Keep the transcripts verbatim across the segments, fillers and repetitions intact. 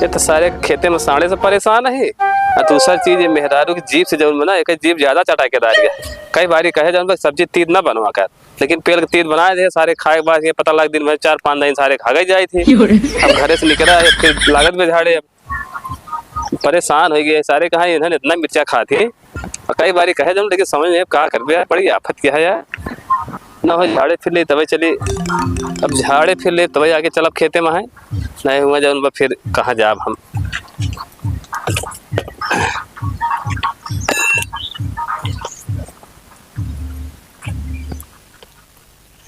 ये तो सारे खेते में साँड़े से परेशान है। और दूसर चीज, ये मेहरारू की जीभ से जौन बा ना, एक जीभ ज्यादा चटाकेदार है। कई बारी कहे जौन बा, सब्जी तीत ना बनवा कर, लेकिन पेल के तीत बनाए दे सारे। खाए के बाद ये पता लग दिन भर चार पाँच दिन सारे खा गई जाई थी। अब घरे से निकला है, फिर लागत में झाड़े। अब परेशान हो गए सारे, कहाँ इन्हन इतना मिर्चा खात ही। और कई बारी कहे जौन, लेकिन समझ में का करबे यार, बड़ी आफत क्या है यार। ना हो झाड़े फिर ले तबे चली, अब झाड़े फिर ले तबे आगे चलब खेते में है, नहीं हुआ जौन बा फिर कहाँ जाब हम।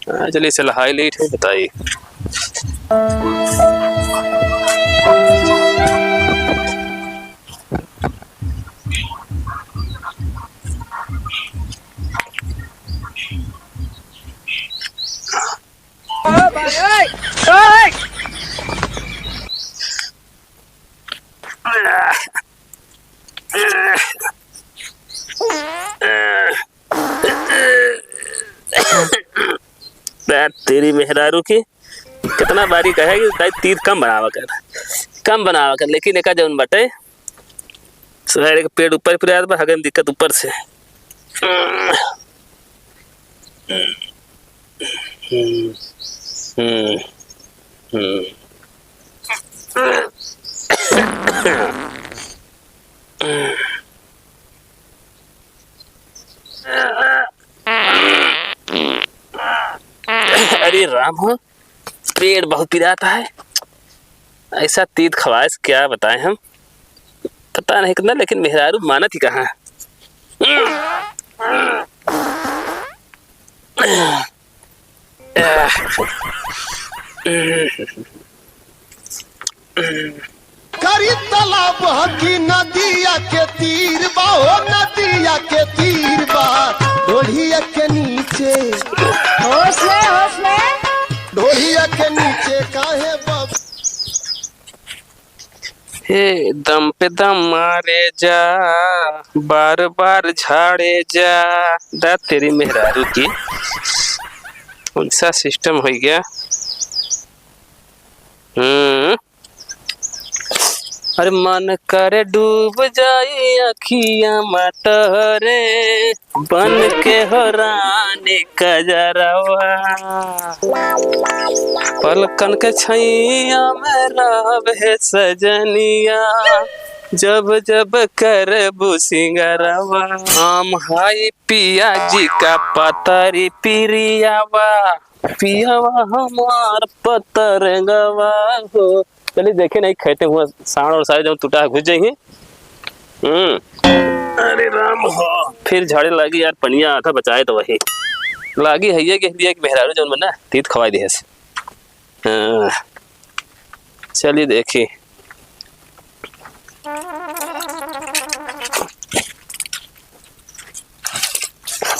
हाँ, चलिए, चल, हाई लाइट है, बताइए। यार, तेरी मेहरारू की, कितना बारी कहे कि दाई तीत कम बनावा कर, कम बनावा कर, लेकिन एका जौन बटे, सारे के पेट ऊपर फिर आत बा, हगे में दिक्कत ऊपर से। हम्म, हम्म, हम्म। अरे राम हो, पेट बहुत पिराता है। ऐसा तीत खवाए से क्या बताएं हम, पता नहीं कितना, लेकिन मेहरारू मानत ही कहाँ। करी तालाब हकी नदिया के तीर बा, हो नदिया के तीर बा, ढोढ़िया के नीचे। होश में, होश में। ढोढ़िया के नीचे काहे बब- हे दम पे दम मारे जा, बार बार झाड़े जा। दा तेरी मेहरारू की, कौन सा सिस्टम हो गया? हम्म। अरे मन करे डूब जाई अखिया मटरे, बन के हो रानी कजरवा। पलकन के छैया में रहब हे सजनिया, जब जब करबू सिंगरवा। हम हाई पिया जी का पतरी पिरियावा, पियावा हमार पतरंगवा हो। चलिए देखे नहीं, खेते हुआ साँड़ और सारे जौन टूटा है, घुस जाइए। हम्म। अरे राम हो, फिर झाड़े लागी यार, पनिया आधा बचाए तो वही लागी है ये, कह दिया कि मेहरारू जौन बना तीत खवाई दिहस। हाँ। चलिए देखी।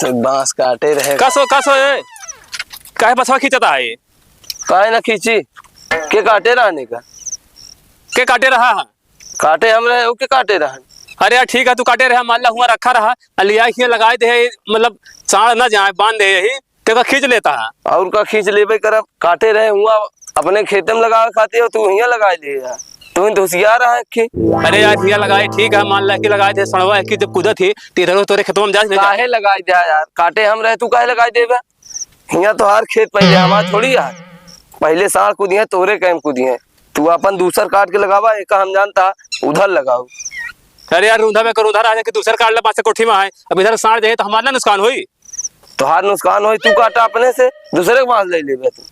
तो बांस काटे रहे। कसो, कसो, ए? काहे बसवा खींचता है? काहे ना खींची? के काटे रहने का? के काटे रहा है? काटे हम रहे, उ के काटे रहन? अरे यार, ठीक है, तू काटे रहा, मान ला हुआ रखा रहा, आ लिया हियाँ लगाए दे, मतलब, साँड़ ना जाए, बांध दे यही, ते का खींच लेता है। और का खींच लेबे करब, काटे रहे हुआ अपने खेते में लगावे खातिर, तू हियाँ लगाए लिए यार, तू ही तो होशियार है कि। अरे यार, हियाँ लगाए, ठीक है, मान ला कि लगाए थे, सड़वा है कि जब कूदत ही, तो इधर तोरे खेतवा में जाए नहीं जाए। काहे लगाए दे यार, काटे हम रहे, तू काहे लगाए देबे? हियाँ तोहार खेत पहिले, हमार थोड़ी है। पहिले साँड़ कूदिहे, तोरे कहे में कूदिहे। तू अपन दूसर काट के लगावा, एका हम जानता, उधर लगाओ। अरे यार, रूंधा में कर उधर आ जाके दूसर काट ले, पास से कोठी में आए। अब इधर साँड़ जाए तो हमार ना नुकसान होई? तोहार नुकसान होई, तू काटा अपने से, दूसरे के बांस ले लेबे तू।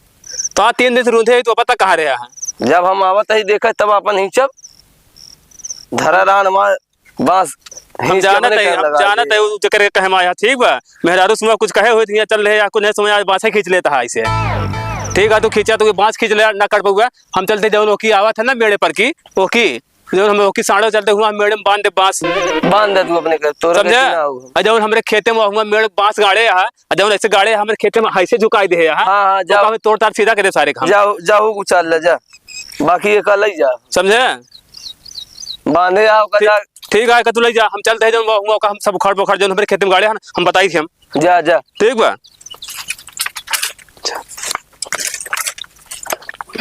तो आज तीन दिन से रूंधे ही, तू अब तक कहाँ रहा है? जब हम आवत ही देखे, तब अपन हिंचब। धरा रान हमार बांस हम हिंच के जानत अपने है, कहे हम लगा जानत दिए। है, उ जेकर के कहे में आया, ठीक बा। मेहरारू सुना कुछ कहे होई, तो हियाँ चल रहे, या कुछ नहीं समझ, आज बांसे खींच लेता है ऐसे। ठीक है, तू खींचा, तू बांस खींच ले, ना कर पउआ। हम चलते जौन ओकी आवत है ना मेड़े पर की, ओकी, जौन हम ओकी साँड़ो चलते हुआ मेड़े में बांध दे बांस। बांध दे तू अपने घर, तोरे समझे? घर ना आऊ। आ जौन हमरे खेते में हुआ मेड़ बांस गाड़े है, आ जौन ऐसे गाड़े हमरे खेते में ऐसे झुकाई दे है, हाँ, हाँ, तो जाओ। का हमें तोड़ ताड़ सीधा करे सारे काम। जाओ, जाओ, उचाल ले जा, बाकी ये का ले जा। समझे? बांधे आओ का ठीक, जा। ठीक है, का तू ले जा, हम चलते हैं, जौन हुआ का हम सब उखाड़ पोखाड़ जौन हमरे खेते में गाड़े हैं ना, हम बताई थी हम। जा, जा। ठीक बा।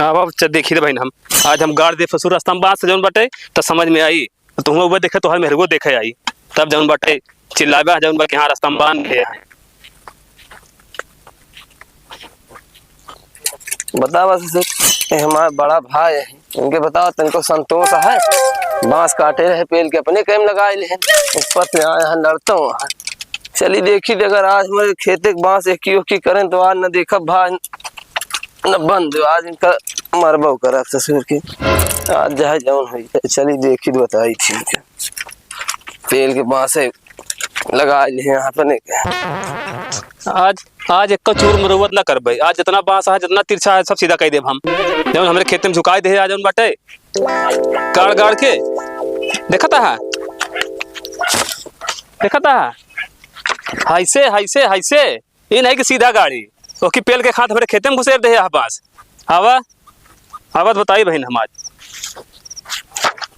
अब, अब च-, देखी रे बहिन, हम आज हम गाड़ देब ससुर रस्ता में बांस जौन बाटे, त समझ में आई। तुहूँ उबे देखे, तोहर मेहरुओ देखे आई, तब जौन बाटे चिल्लाबे, जौन बा कि हाँ, रस्ता में बांध ले आए। बतावा ससुर, ये हमार बड़ा भाई है, इनके बतावा, तनको संतोष है? बांस काटे रहे, पेल के अपने काम लगाए ले हैं, ऊपर से आए हैं, लड़तो हैं। चली देखी, अगर आज हमारे खेते के बांस एकी ओकी करें, तो आज न देखब भाई, न बंद, आज इनका मरबो करब ससुर की। आज चाहे जौन होई जाए, चली देखी तो बताई ठीक है। पेल के बांसे लगा ले यहाँ अपने। आज, आज एक चूर मरम्मत ना करबे। आज जितना बांस है, जितना तिरछा है, सब सीधा कइ देब हम। जौन हमरे खेते में झुकाई दे, आज जौन बाटे, गाड़ गाड़ के। देखत हा, देखत हा, हाइसे, हाइसे, हाइसे। ई नहीं कि सीधा गाड़ी, ओकी पेल के खात हमरे खेते में घुसेर दे, यहाँ बांस। आवा, आवा तो बताई बहिन हम आज।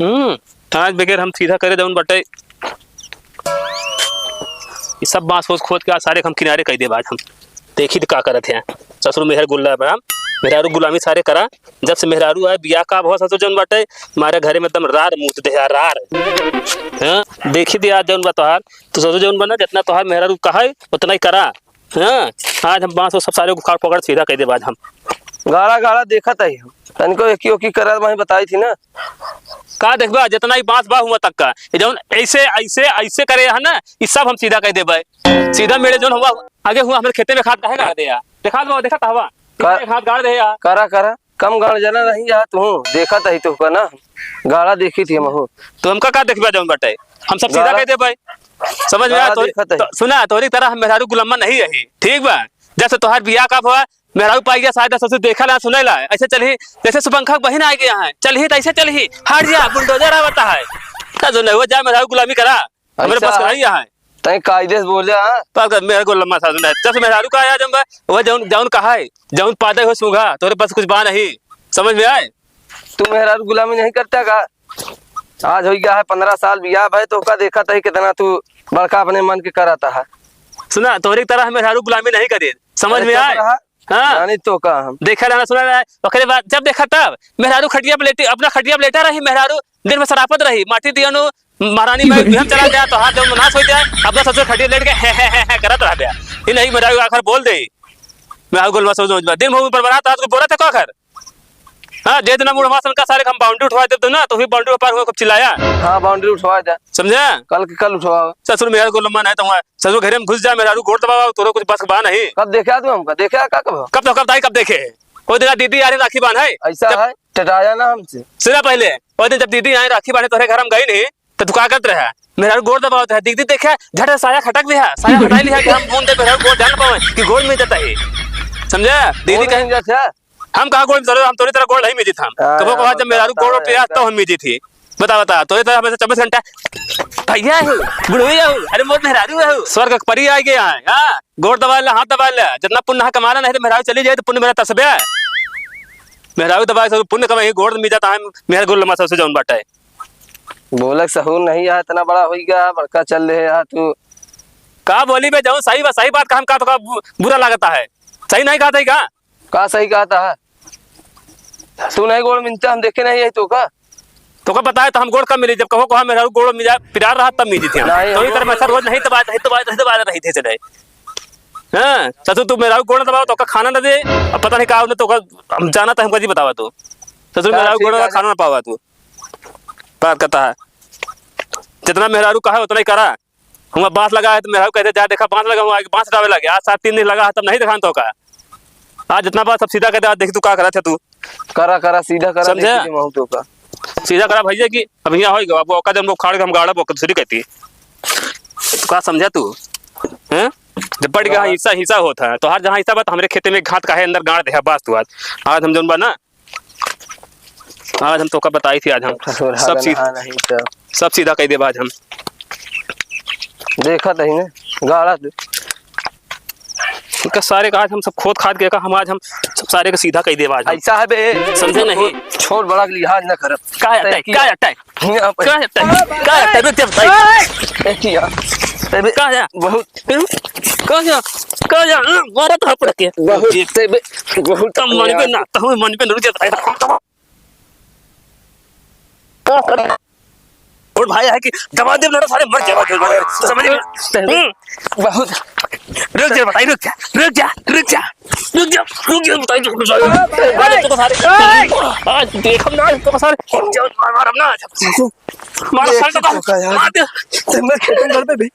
हम्म, आज बगैर हम सीधा करे जौन बटे, ई सब बांस ओस खोद के आज सारे हम किनारे कइ देब आज हम। देखी त का करत हैं। ससुर मेहर गुल्ला बा, मेहरारू गुलामी सारे करा। जब से मेहरारू आए, बियाह का भवा ससुर जौन बाटे, मारे घरे में एकदम रार मूत दे, रार। हाँ, देखी दे आज जौन बा तोहार, तू ससुर जौन बना, जितना तोहार मेहरारू कहा है, उतना ही करा। हाँ, आज हम बांस ओस सब सारे उखाड़ पकड़ सीधा कइ देब आज हम। गाड़ा गाड़ा देखत आई हम, तनिको एकी ओकी करत वहीं बताई थी ना। का देखबा, जितना ही बांस बा हुआ तक का, ये जौन ऐसे, ऐसे, ऐसे करे है ना, ये सब हम सीधा कइ देबे। सीधा मेरे जौन हुआ, आगे हुआ हमरे खेते में खाद काहे गाड़ दे यार? देखा दो, देखा तो हवा। का-, खेते में खाद गाड़ दे यार। करा, करा, कम गाड़ जना नहीं यार तू, देखत ही तो का ना, गाड़ा देखी थी हम हो। तो हमका का देखबा जौन बटे, हम सब सीधा गाड़ा कइ देबे। समझ में आया? गाड़ा तोरी, देखत ही। तो, सुना, तोरी तरह हम मेहरारू गुलामा नहीं रही, ठीक बा? जैसे तोहार बियाह का हुआ, मेहरारू पाई गया, शायद ससुर देखा ला, सुने ला, ऐसे चलही, जैसे सुपंखा के बहिन आ गया है, चलही, तो ऐसे चलही, हट जा, बुलडोजर आवता है। का जो नहीं हुआ, जा मेहरारू गुलामी करा, हमरे ऐसा पास है। कराई है। तैं कायदे से बोले, हाँ? तो का मेहरारू गुलामा सासु नहीं, जैसे मेहरारू का आया जब, वह जौन, जौन कहा है, जौन पादे हो सूंघा, तोरे पास कुछ बा नहीं, समझ में आए? तू मेहरारू गुलामी नहीं करता का? आज हो गया है पन्द्रह साल बियाह भाई, तो का देखत ही कितना तू बड़का अपने मन के कराता है। सुना, तोहरी तरह हम मेहरारू गुलामी नहीं करे, समझ अरे में चुप आए? रहा। हाँ। जानी तो का हम। देखा रहना, सुना रहा है, ओकरे बाद जब देखा तब मेहरारू खटिया पे लेटी, अपना खटिया पे लेटा रही, मेहरारू दिन में सरापत रही, माटी दियनु, महारानी मैं बिहन चला गया, तो हाथ जब नाश हो जाए, अपना ससुर खटिया लेट के हे, हे, हे, हे करत रह गया। ये नहीं, मेहरारू आखिर बोल दे, मेहरारू गुलामा समझ में, दिन भर ऊपर बना, तो आज को बोला था का आखिर? हाँ, जे दिन मुड़वा सन का सारे हम boundary उठवा देब तो ना, तो फिर boundary पार हुआ खूब चिल्लाया। हाँ, boundary उठवा दे। समझे? कल के कल उठवाओ। ससुर मेहरारू गुलामा नहीं तो हुआ। ससुर घरे में घुस जा, मेहरारू गोड़ दबावा, तोरो कुछ बस बा नहीं। कब देखे तू हमका? देखे का कब? कब तो कब ताई कब देखे? वो दिन दीदी आ रही राखी बांध है। ऐसा जब है, टटाया ना हमसे। सुना पहले, वो दिन जब दीदी आए राखी बांधे तोहरे घर हम गए नहीं, तो तू का करत रहा? मेहरारू गोड़ दबावत है, दीदी देखे, झट से साया खटक दिया, साया हटाई लिया कि हम बूंद दे, मेहरारू गोड़ जान पावे कि गोड़ में देता है। समझे? दीदी गोड़ कहे, में देता है? हम कहाँ गोड़ में, हम तोरी तरह गोड़ नहीं मिजित हम। हाँ, कबो कबो जब मेहरारू गोड़ पे आता तो हम मिजित ही। बता, बता, तोरी तरह हमेशा चौबीस घंटा भैया हो, बुढ़िया हो, अरे मोर मेहरारू हो, स्वर्ग के परी आ गया है। हाँ, गोड़ दबा ले, हाथ दबा ले, जितना पुण्य है कमाना, नहीं तो मेहरारू चली जाए तो पुण्य मेरा तसबे। मेहरारू दबाए से पुण्य कमाई, गोड़ मिजाता है, मेहर गुल लम्बा सबसे जौन बाटा है। बोलक सहूर नहीं है, इतना बड़ा हो गया, बड़का चल रहे है तू। का बोली बे, जौन सही बा, सही बात का हम का तो का बु-, बुरा लागता है, सही नहीं कहता है का? का सही कहता है? तू नहीं गोड़ मिलता, हम देखे नहीं है तो का? तो का बताए तो हम गोड़ कब मिली, जब कहो कहा मेहरारू गोड़ मिला, पिरार रहा तब मिली थी हम। नहीं, तो हम इधर में सर रोज नहीं दबाए, नहीं दबाए, नहीं दबाए रही थे चले। हाँ, ससुर तू मेहरारू गोड़ दबाओ तो का खाना ना दे, अब पता नहीं का उन्हें तो का हम जाना था, हमको जी बतावा तू। ससुर का मेहरारू ठीक गोड़ है। खाना ना पावा तू। बात करता है, जितना मेहरारू कहा उतना ही करा। हुआ बांस लगा है तो मेहरारू कहते जा देखा बांस लगा हुआ है, बांस हटावे लगे। आज सात तीन दिन लगा है तब नहीं दिखान तो का। आज जितना बात सब सीधा कहते, आज देखी तू का करत है तू। करा, करा, सीधा करा, समझे? देखी हम तो का। सीधा करा भैया की अब यहाँ होई गवा, अब ओका जब लोग खाड़ के हम गाड़ा बोकर दूसरी कहती है। तो का समझा तू? हैं? जब पड़ गया बराबर। हिस्सा, हिस्सा होता है। तो हर जहाँ हिस्सा बा, तो हमरे खेते में घात का है, अंदर गाड़ दे है, बस तू आज। आज हम जौन बा ना, आज हम तोका बताई थी, आज हम ससुर सब हाल सीध-, ना नहीं तो। सब सीधा कह देब आज हम। देखा तही ने, गाड़ा दे। इनका सारे का आज हम सब खोद खाद के का हम आज हम सब सारे का सीधा कह देब आज हम। ऐसा है बे। समझे नहीं? छोट बड़ा के लिहाज ना करब। का है तय, तय किया। का है तय? यहाँ पे। का है तय? का है तय? रुक जा भाई। तय किया। तय बे। का है? बहुत। का है? का है? मारा तो पड़ के। बहुत, तय बे, बहुत। तम मन पे ना, तम मन पे रुक जा भाई। और भाई है कि दबा दे ना सारे, मर जाएगा, मर जाएगा। समझ में? हम्म। बहुत। रुक जा, बताई, रुक जा, रुक जा, रुक जा, रुक जा, रुक जा, बताई, रुक जा। मार तो सारे। आज देख हम ना, तो सारे। मार, मार हम ना। मार सारे तो का यार। मार दे। ते मर खेतन घर पे भी।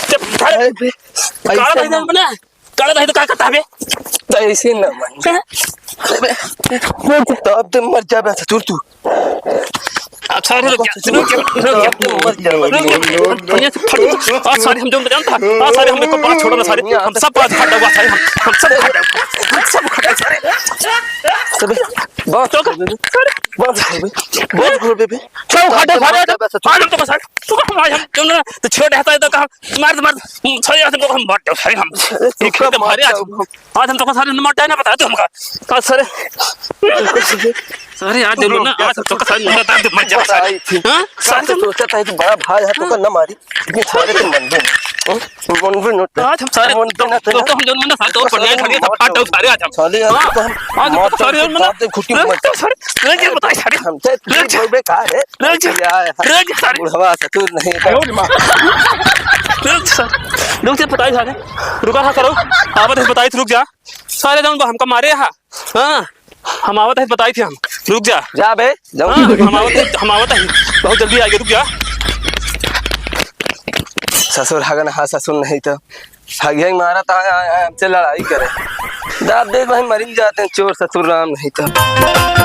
जब घर अरे बे, काला ऐसे भाई ना। बना। काला भाई तो का करता है बे? तो ऐसे ना मन। हैं? अबे, तो अब तो मर जा बे, ससुर तू। अच्छा, रुक जा, रुक जा, रुक जा। अब तो मर जा। रुक जा। बढ़िया से फट। आज सारे हम जो जानता, आज सारे हमने को पास छोड़ो ना सारे। हम सब पास फटा हुआ सारे, हम, हम सब फटा हुआ। हम सब फटा सारे। अबे, बहुत तो का? बहुत, बहुत, बहुत, बहुत। क्यों फटे सारे? आज हम तो सारे। तो आज हम जो ना, तो छोड़ रहता है तो कहा, मार दे, मार दे। हम्म, सही, आज हम तो हम मर जाओ, सही हम। अरे, तू ये खेल कब के मारे मर आज। जाओ? आज हम तो सारे न मर जाए ना, बता दो हमका। आज सारे। सारे, आज जो ना, आज हम तो सारे न मर जाए, मर जाए सारे। आई थी। हाँ? कहाँ सारे से हम सोचा था कि बड़ा भाई है, तो हाँ। का न मारी। लेकिन सारे तो मन भी नहीं। हाँ? मन भी नहीं। आज हम सारे मन भी तो, ना तो, तो हम जो ना, सारे तो बढ़िया खड़े, सब फाट दो सारे आज हम। साले, आज हाँ। तो हम आज हम मार तो सारे तो ना, बाप दे खुटी रुक मत। तो सारे, रुक जा, बताई सारे। हम तो रुक जा। बेकार है। रुक जा। यार, रुक जा सारे। बुढ़वा ससुर नहीं। रुक सर, रुक जा, बताई सारे। रुका था करो। आवत है, बताई थे, रुक जा। सारे जौन बा हमका मारे हा। हाँ, हम आवत है, बताई थे हम। रुक जा। जा बे, जाओ। हाँ, हम आवत है, हम आवत है। बहुत जल्दी आएंगे, रुक जा। ससुर हगन, हाँ, ससुर नहीं तो हगिया ही मारा था, आ, आ, हमसे लड़ाई करे। दाब दे भाई, मरी जाते हैं चोर ससुर राम नहीं तो।